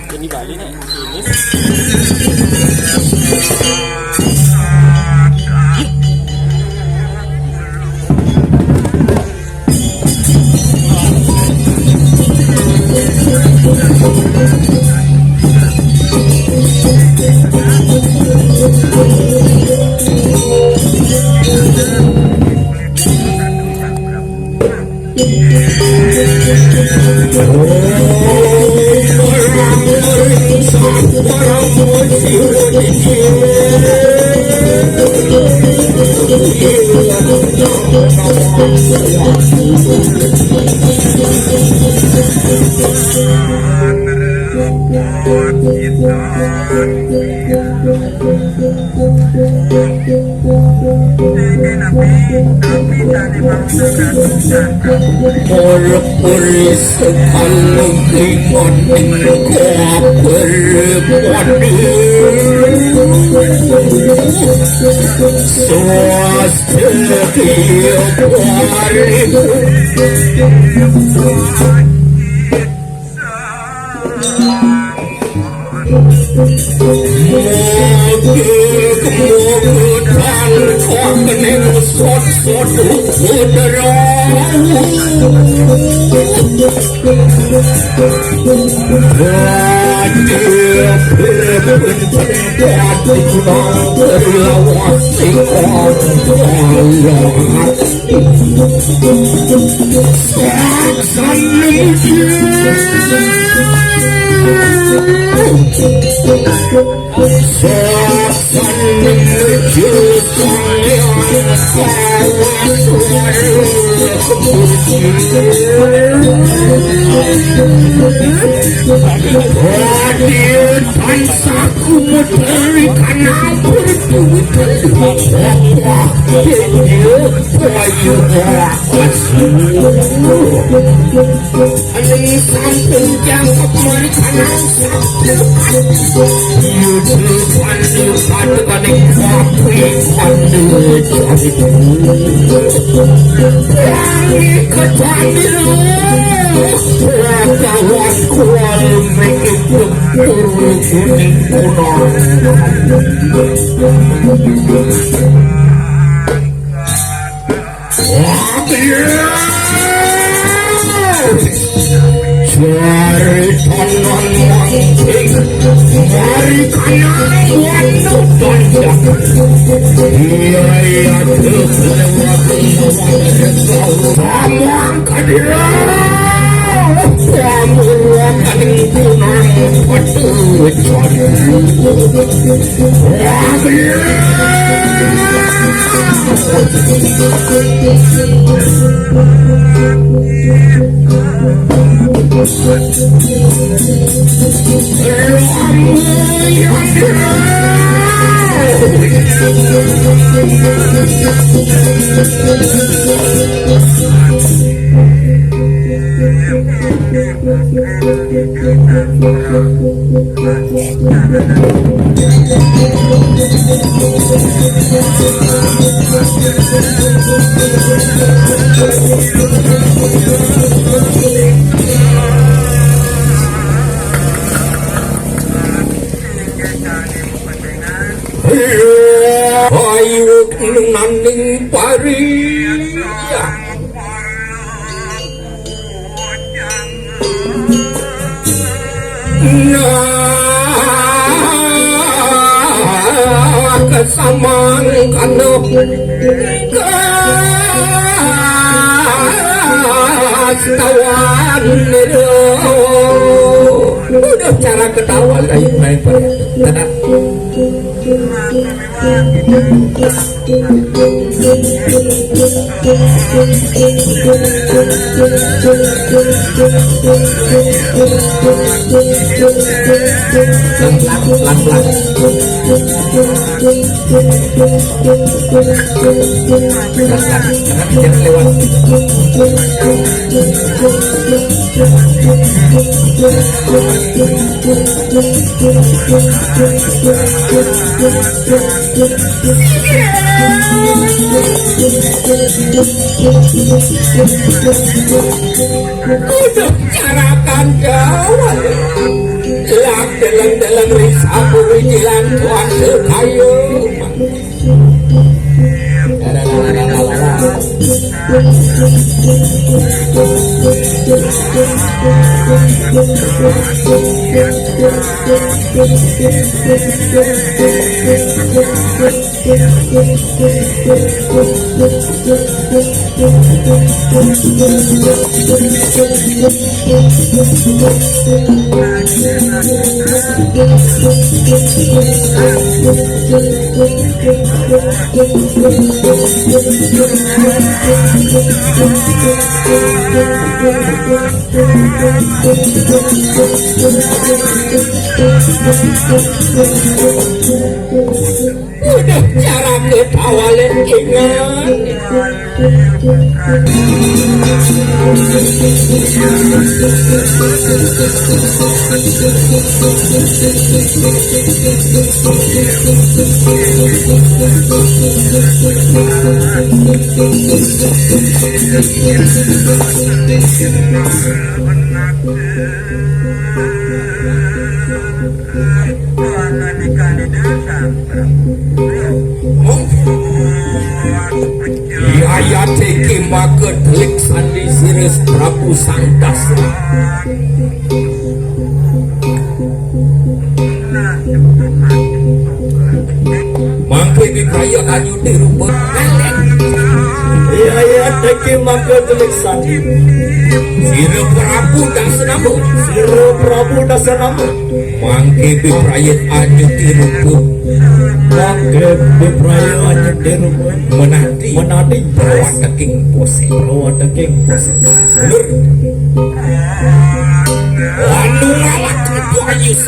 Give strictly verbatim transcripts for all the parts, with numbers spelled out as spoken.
Ini Bali nih. Ora ora sekali klimon koper poni. Swasti pari. Tansah kumudhari kanang berduit. Ning sampun jangkep mari kanang sabda. Yudha pandu padu kaning kopi pandu jari. Wangi kecantikan. Kawan kual mengikuti kuning kuno. Jari tonon mancing, mari kaya wanda tonjak. Iya, iya, kelewat, kelewat, kelewat. Pamangkat dia. Pamurwakaning kunang petujon. Ayo nunaning pari. Nah, kesamaan kanu kastawan niru. Udah cara ketawa lain main pada. Tenang. Pelan-pelan, pelan-pelan. Pelan-pelan. Jangan, jangan lewat. Kudu carakan gawat. Lah, dalam-dalam ring sapu wijilan kuasa kayu. Udah cara kita walen ingat. Yaya teki maka delik sandi siris Prabu Sang Dasra. Mangke bipraya anyuti rupa. Yaya teki maka delik sandi. Sira Prabu Dasanama. Sira Prabu Dasanama. Mangke bipraya anyuti rupa. Mangke bipraya anyuti rupa. Menati. Menati. Prawateking posek. Prawateking posek. Lur. Anu ngalak ketua Yesus.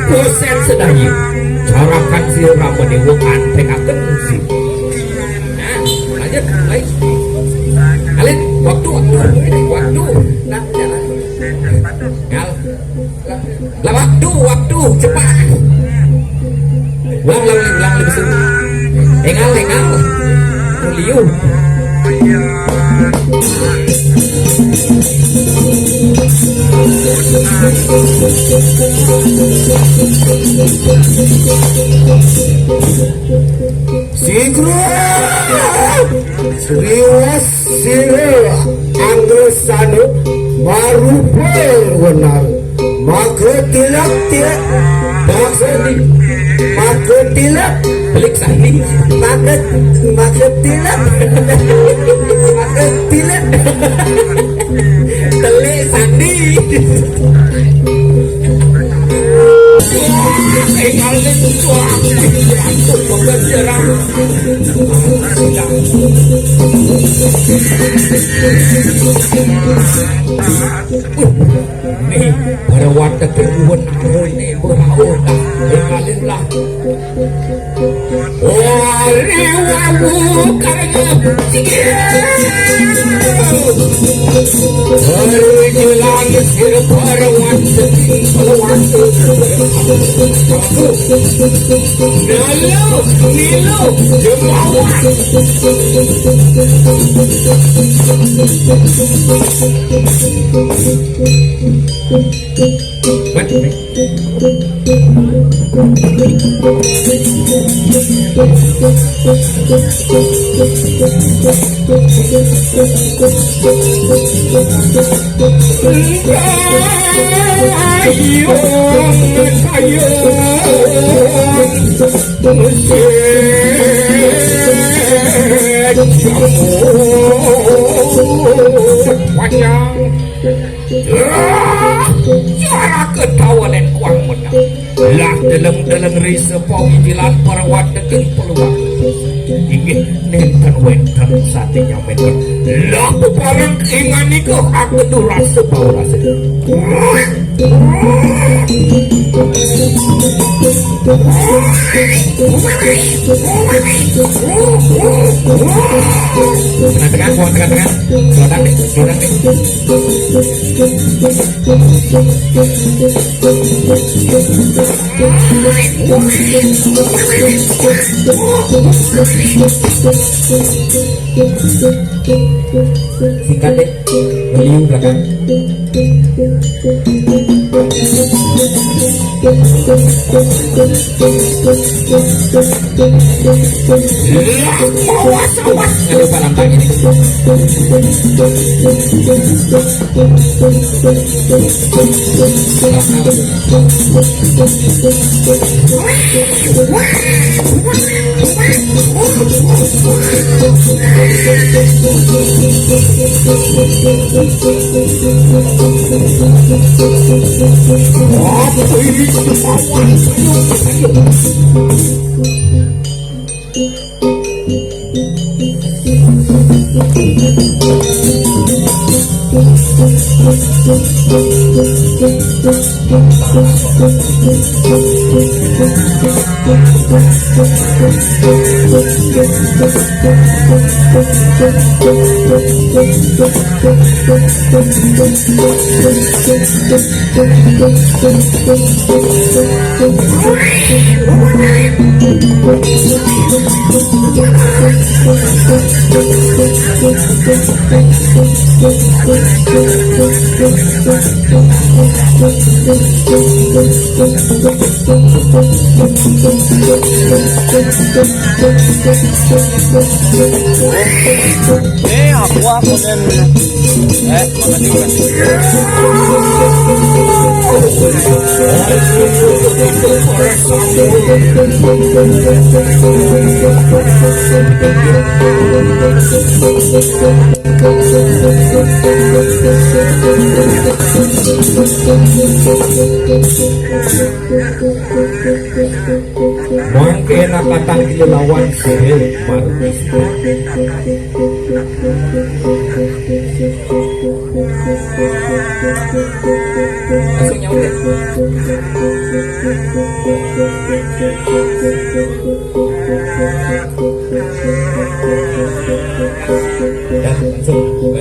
Kosen sedaya. Carakan sira menika antekaken sih. Nah, lanjut, baik. Alin, waktu, waktu, waktu. Nah, jalan. Ngal. Lah, waktu, waktu, cepat. Ulang, ulang, ulang, ulang, ulang. Engal, engal. Liu. Sigra. Sriwasira anggesana marupa wenar. Maka tilak tilak. Maka tilak. Pelik sandi. Maka, maka tilak. Maka tilak. Telik sandi. Tinggal ning tuang. Aku pekerjaan. Nih, para watek kuwat nih, berau dah. Tinggalin lah. Ore wawu karena sikil. Ore jelang sir para watek, para watek. Nilu, nilu, jemawan. Panjang. Suara ketawa len kuang menang. Lah deleng-deleng risa pawijilan para watek ing peluang. Inggih nenten wenten sate nyamen. Lah pepareng inganika akedu rasa bau rasa. Tekan, tekan, tekan, tekan. Tekan, tekan. Singkat deh, beliau belakang. Awas, awas, ada Pak Lambang ini. Eh, aku, aku, dan, eh, makasih, makasih. Mangke nakatang ilawan sire margi. Langsung nyaut. Dan langsung buka.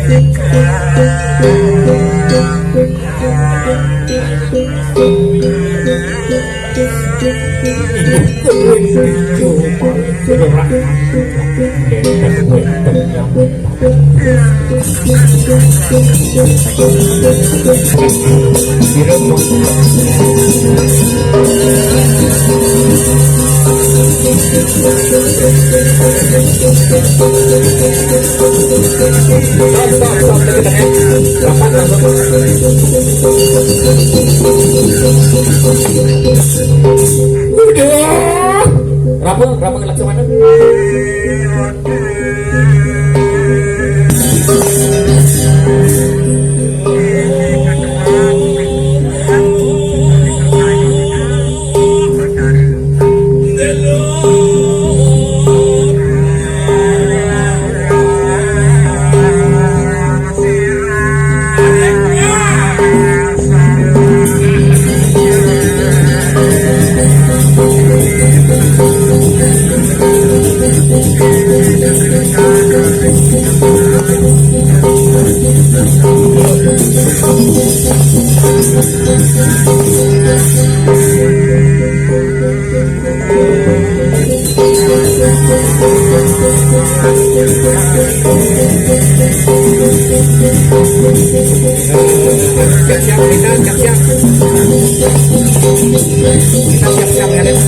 Udah. Berapa? Berapa lagi mana? Siap-siap, kita siap-siap. Kita siap-siap, ya, Dek.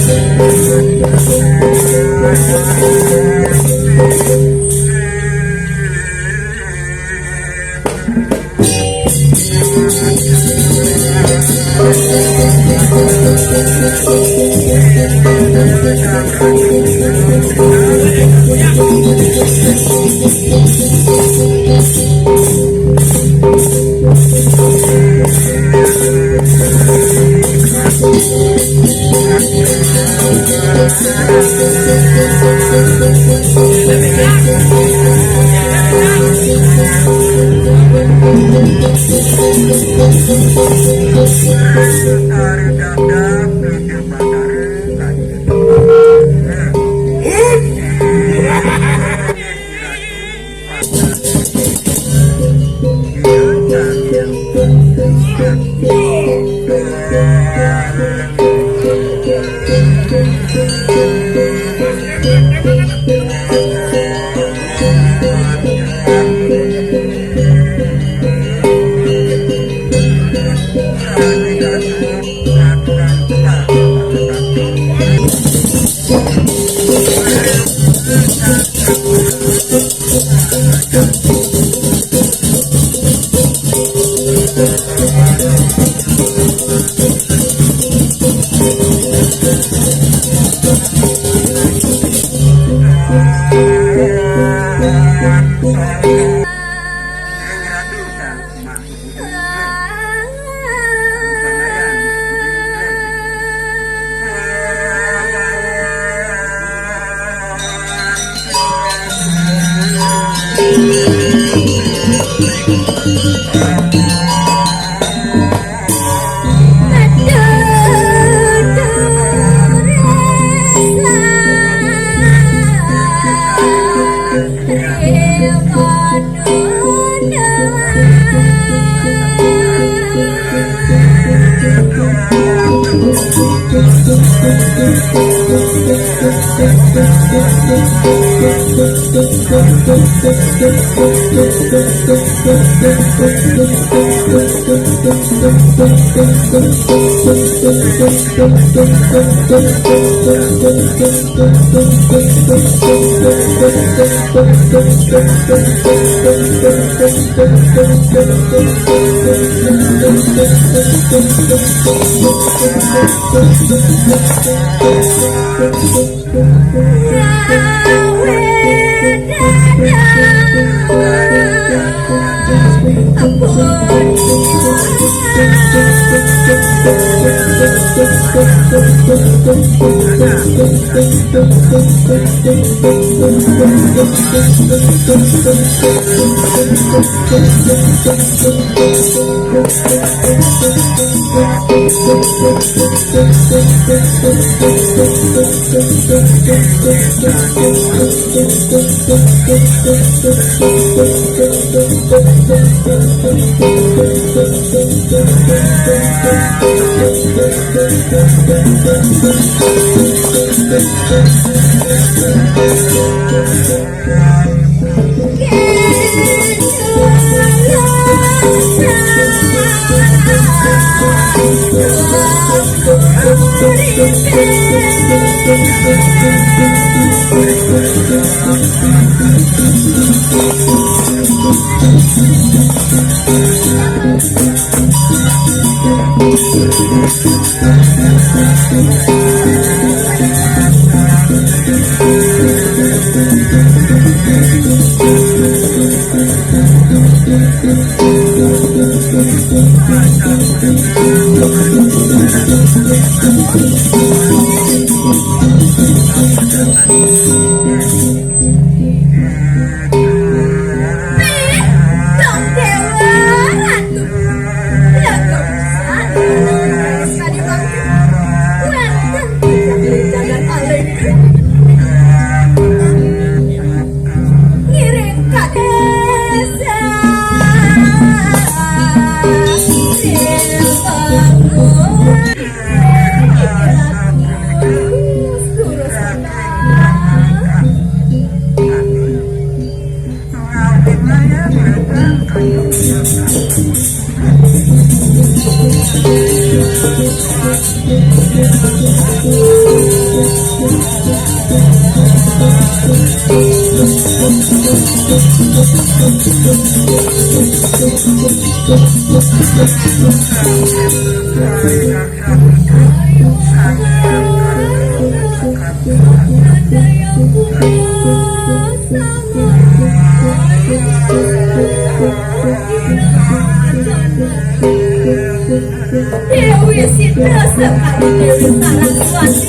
Dewi Sinta sekali Dewi Saraswati,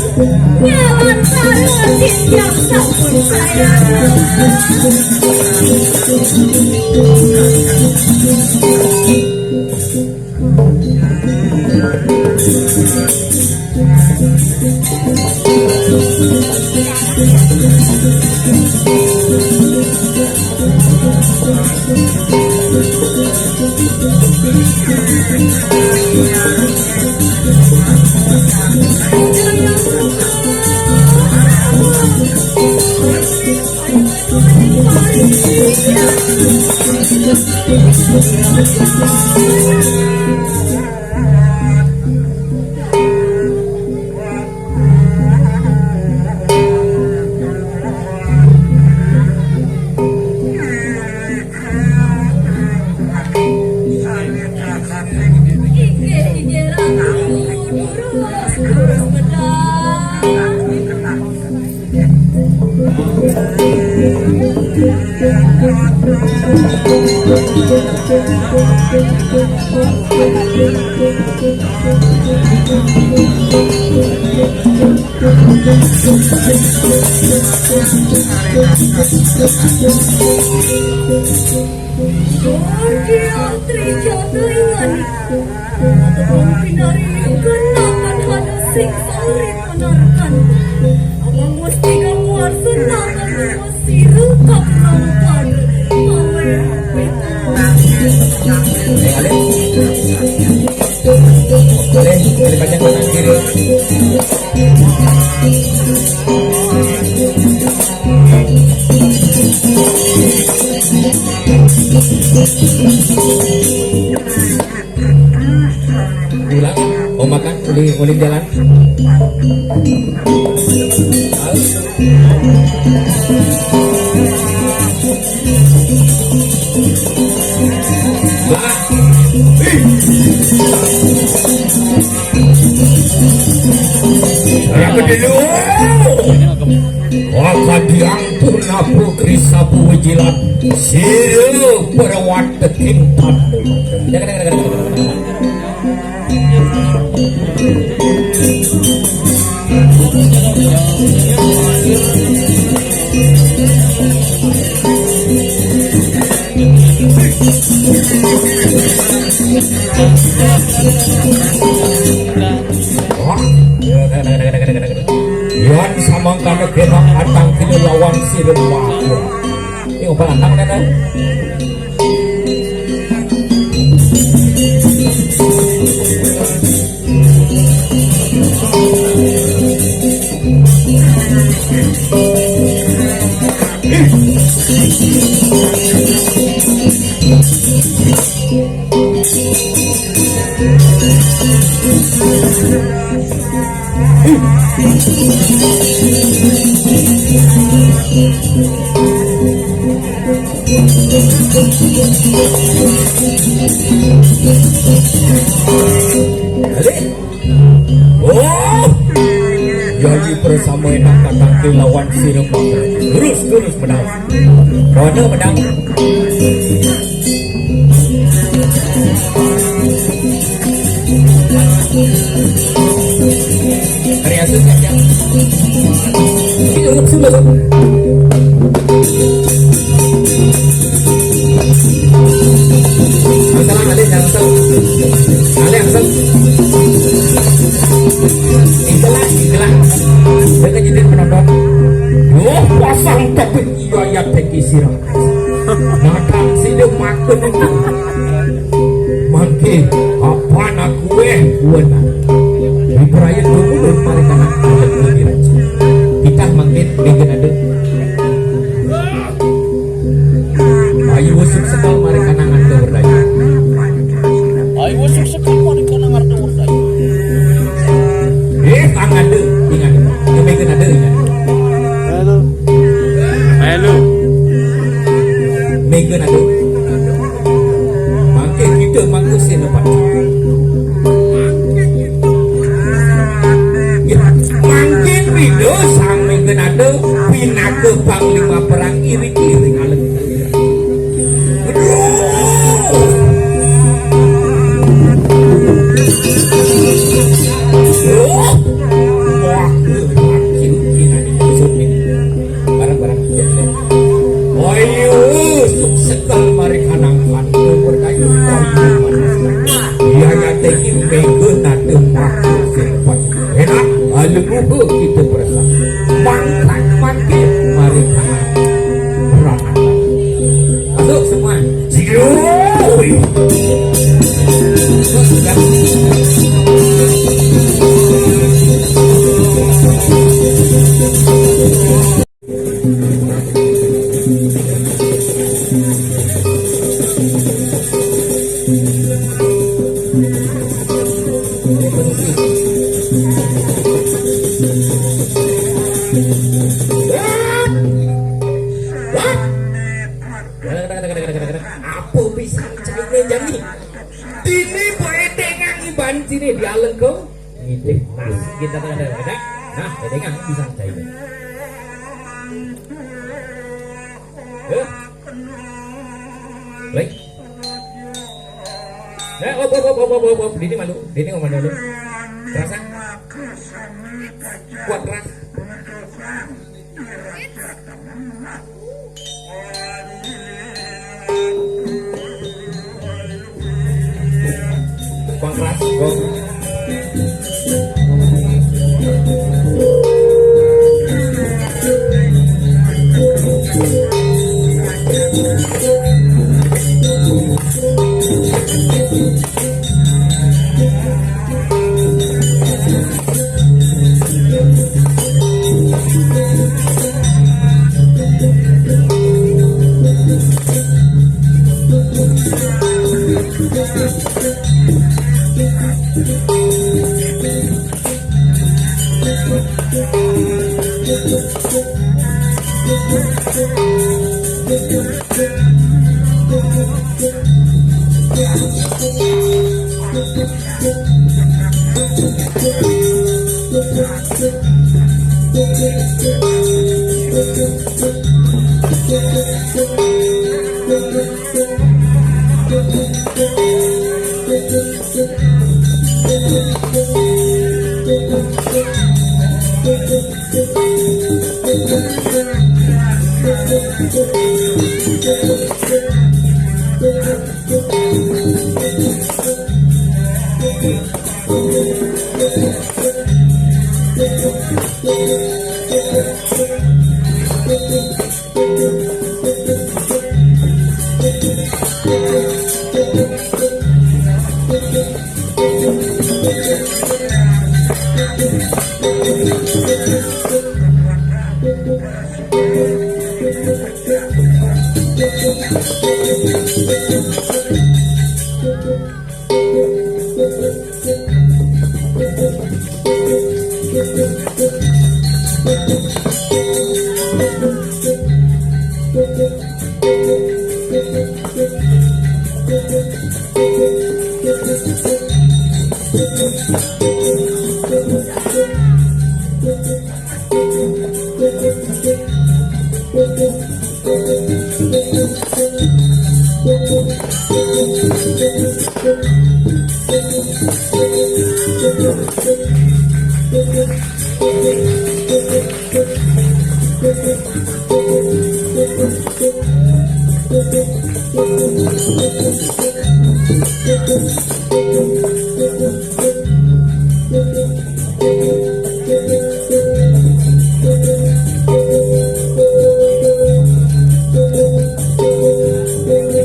nyalan para yang sampun sayang. Pinari kenakan hana sing sauri panarkan. Abang musti kamu harus nakan sira kaperang pada. Awe. Boleh, boleh baca kanan kiri. Ulang, oh, makan, uli, uli jalan. Bah. Ih. Raka Dewa. Waka diampun apa krisapu wijilan. Sira perawat teking tanda. Yan samangkana kena atang kina lawan sira mawon. Balakang, Nana. Balik. Oh, jadi bersama enak datang ke lawan sirem. Terus, terus, menang. Roda menang. Hari Asus ya, Cak? Ini urut sudah, Bang. Masalah ada yang tahu. Ada yang tahu. Itulah, itulah. Dengan jadi penonton. Yo, pasang topik iya ya teki sirah. Madang sida makan itu. Mangke, apa nak kue, kue nak. Diperaya dulu mari kanak anak kue diraja. Kita mangke mega nada. Ayo usuk sekal mari kanak anda berdaya. Ayo usuk sekal mari kanak anda berdaya. Eh, tangan deh, ingat. Ini mega nada ingat. Halo. Halo. Mega nado. Mangke kita mangke senopati. Ya, mangke Rida sang mega nado pinaka panglima perang iring-iring aleng. Aduh. Aduh. Wah, barang-barang. Ayo, sukses mari kanang kanto berdayu. Iya, ya, teki mega nate makhluk sing kuat. Enak, alu muka kita berasa. Mangkat mangkit mari kanang. Beranak. Masuk semua. Yoi. Apa bisa cainé jani? Dini poé déngang iban sini dialeng ko. Ngidih. Nah, kita kan ada, ada. Nah, déngang bisa cainé. Eh? Baik. Nah, op, op, op, op, op, op, op. Dini malu, dini ngomong dulu. Terasa? Kuat, keras. Kuat, keras, go.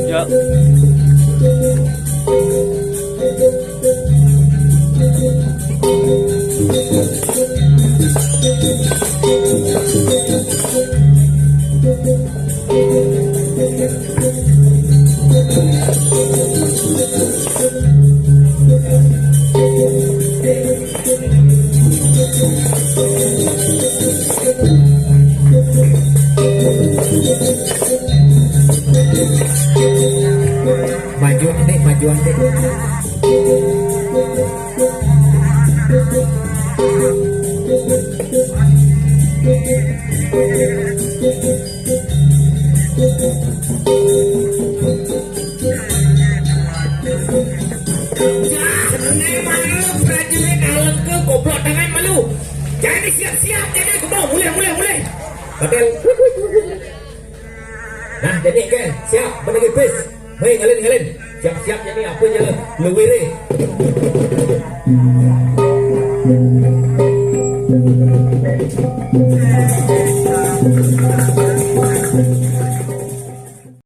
Ya. Maju, Dik, maju, Dik. Memang lu prajurit dalam ke goblok tangan malu. Jadi siap-siap, jadi kebau, mulai, mulai, mulai. Batal. Nah, jadi ke, siap, menegi bis. Hei, ngalin, ngalin. Siap-siap jadi apa je lah. Luwir eh.